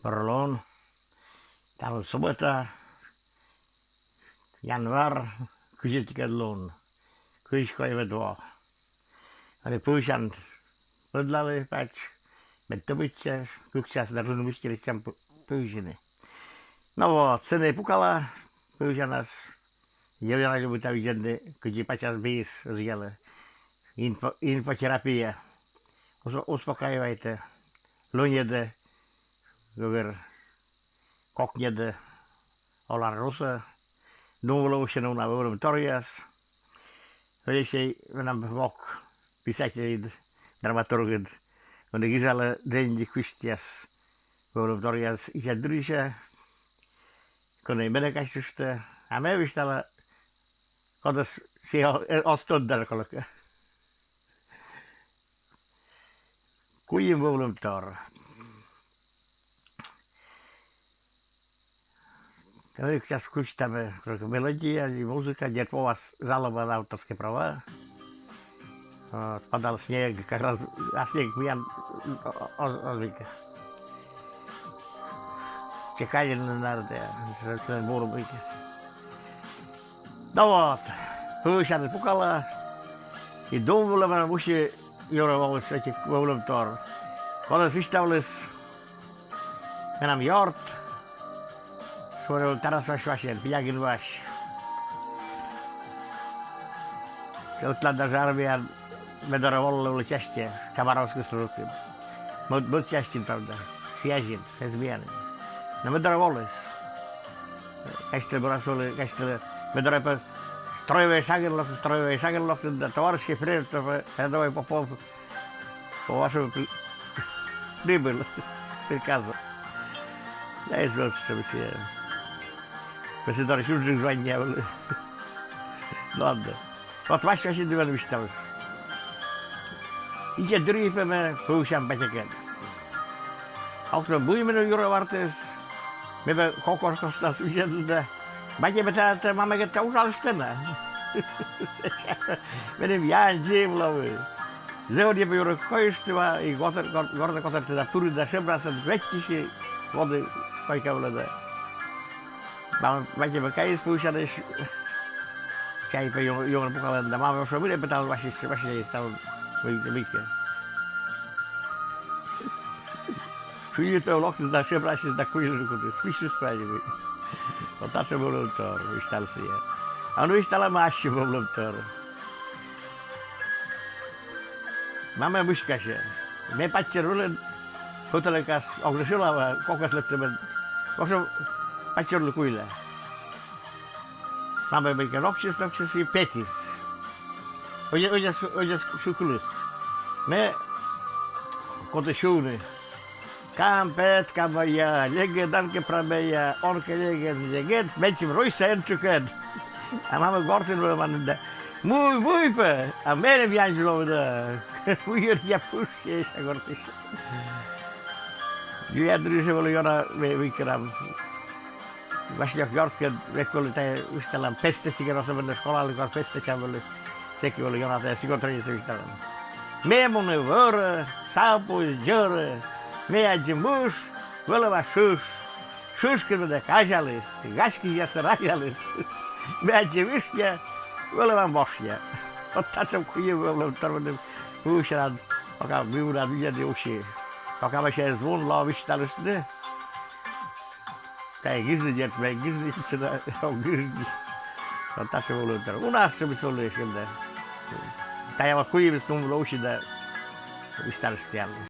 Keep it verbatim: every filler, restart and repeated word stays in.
Бур лун. Талун суббота, январь, кызьӧдкӧд лун, кызь коймӧд во. Ӧні пывсян пӧдлалі пач, мед тӧбӧдчас, кык час да рун мысти лэччам пы-, пывсьыны. Но вот, сэні пукала пывсянас. Ёна любита видзӧдны, кыдзи пачыс бис, ӧдйӧ лоӧ. Инфо-, инфотерапия. Усп-, успокаивайтӧ, луньӧдӧ, гӧгӧр кокньӧдӧ олан русӧ. Дум вылӧ усьӧны уна вӧвлӧмторъяс. Ӧльӧсей менам вок, писательыд, драматургыд. Ӧні гижалӧ дневник висьтъяс. Вӧвлӧмторъяс ичӧт дырйиыс, кӧні менӧ казьтыштӧ, а ме висьтала, кодӧс сійӧ о-, э, оз тӧд даже, колӧкӧ. Куим вӧвлӧмтор. Ӧні сейчас включитам, э, мелодия и музыка, дед Вова Залоба на авторские права. Вот, падал снег, как раз, а снег миян, о-, о-, о-, Чекалин, наверное, да, мурым. Да вот, пывсян пукала, и дум вылӧ менам уси юрӧ воліс ӧти вӧвлӧмтор. Кодӧс висьтавліс менам ёрт, шуӧны, Тарас Вась Васин, Пинягин Вась. Ӧтлаын даже армияын ме дорӧ волӧ вӧлі частьӧ, Хабаровскын служитім. Мӧд, мӧд частьын, правда, связьын, эз миянын. Но ме дорӧ воліс. Казьтылӧ, бурас вӧлі, казьтылӧ, ме дорӧ пӧ строевӧй шагӧн локтіс, строевӧй шагӧн локтіс, да, товарищ Ефремов, рядовой Попов, по вашему при-, прибыл, приказу. Да, эз вӧв сэтшӧмыс. Пӧ сы дорӧ чужик званньӧ вӧлі. Ладно. Вот Вась Васин диван висьталіс. Ичӧт дырйи пӧ ме пывсям батьӧкӧд. Ог тӧд, мый меным юрӧ вартіс. Ме пӧ кок во костас видзӧдла да. Батьӧ пӧ тайӧ, мамӧ гӧтӧ ужалыштӧ на. Меным яндзим лои. Зэв ӧдйӧ пӧ юрӧ койыштіва, и гортӧ, гор-, гортӧ котӧрті да пырті да шебрасӧн вӧтчыси воді койка вылӧ да. Мамӧ, батьӧ пӧ кайис пывсянысь, чай пӧ ю-, юӧн пукалӧн да, мамӧ шуӧ, мый нӧ пӧ талун Васьысь, Васьысь талун мый-, мыйкӧ. Шыйӧ пӧ локтіс да шебрасис да куйлыны кутіс. Висьталіс пӧ али мый. Вот татшӧм вӧвлӧмтор, висьталіс сійӧ. А ну висьтала ме ассьым вӧвлӧмтор. Мамӧ мыськасьӧ. Ме паччӧр вылын, пӧтӧлӧкас ог жӧ сьӧлав, кокӧс лэптӧмӧн. В общем, паччӧр вылын куйла. Мамӧ мыйкӧ ноксис, ноксис и петіс. Ӧдйӧ, ӧдйӧ сы-, ӧдйӧ сы-, сыкыліс. Ме куті сьывны. Кампетка моя, легӧдан кӧ прамӧя, он кӧ легӧд, легӧд, менсьым руйса эн тшыкӧд. А мамӧ гортын вӧлӧма да. Муй, муй пӧ, а меным яндзим лои да. Муй, ӧдйӧ пышйӧ сэсся гортысь. Юрӧ дырйи вӧлі ёна ве-, вӧлі керам. Васьлӧн ёрткӧд век вӧлі тайӧ висьталам, пестӧ сикӧд, особенно школаын кор пестӧ чӧв вӧлі, сэки вӧлі ёна тайӧ стихотворениесӧ висьталам. Ме муні вӧрӧ, сапуис дзӧрӧ, ме аддзи мыш, вӧлӧма шыш. Шыш кыдз медӧ казяліс, гач кизьяссӧ разяліс. Ме аддзи вишня, вӧлӧма мошня. Вот татшӧм куим вӧвлӧмтор меным пывсянын, пока ми уна видзӧдны уси. Пока ме сійӧс вунлаӧ висьталыштны. Тайӧ гижны, дерт, ме гижны, чина, ог гижны. Вот татшӧм вӧвлӧмтор. Унасьыс вӧлі эськӧ да. Тайӧ вот куимыс дум вылӧ уси да висьталышті али.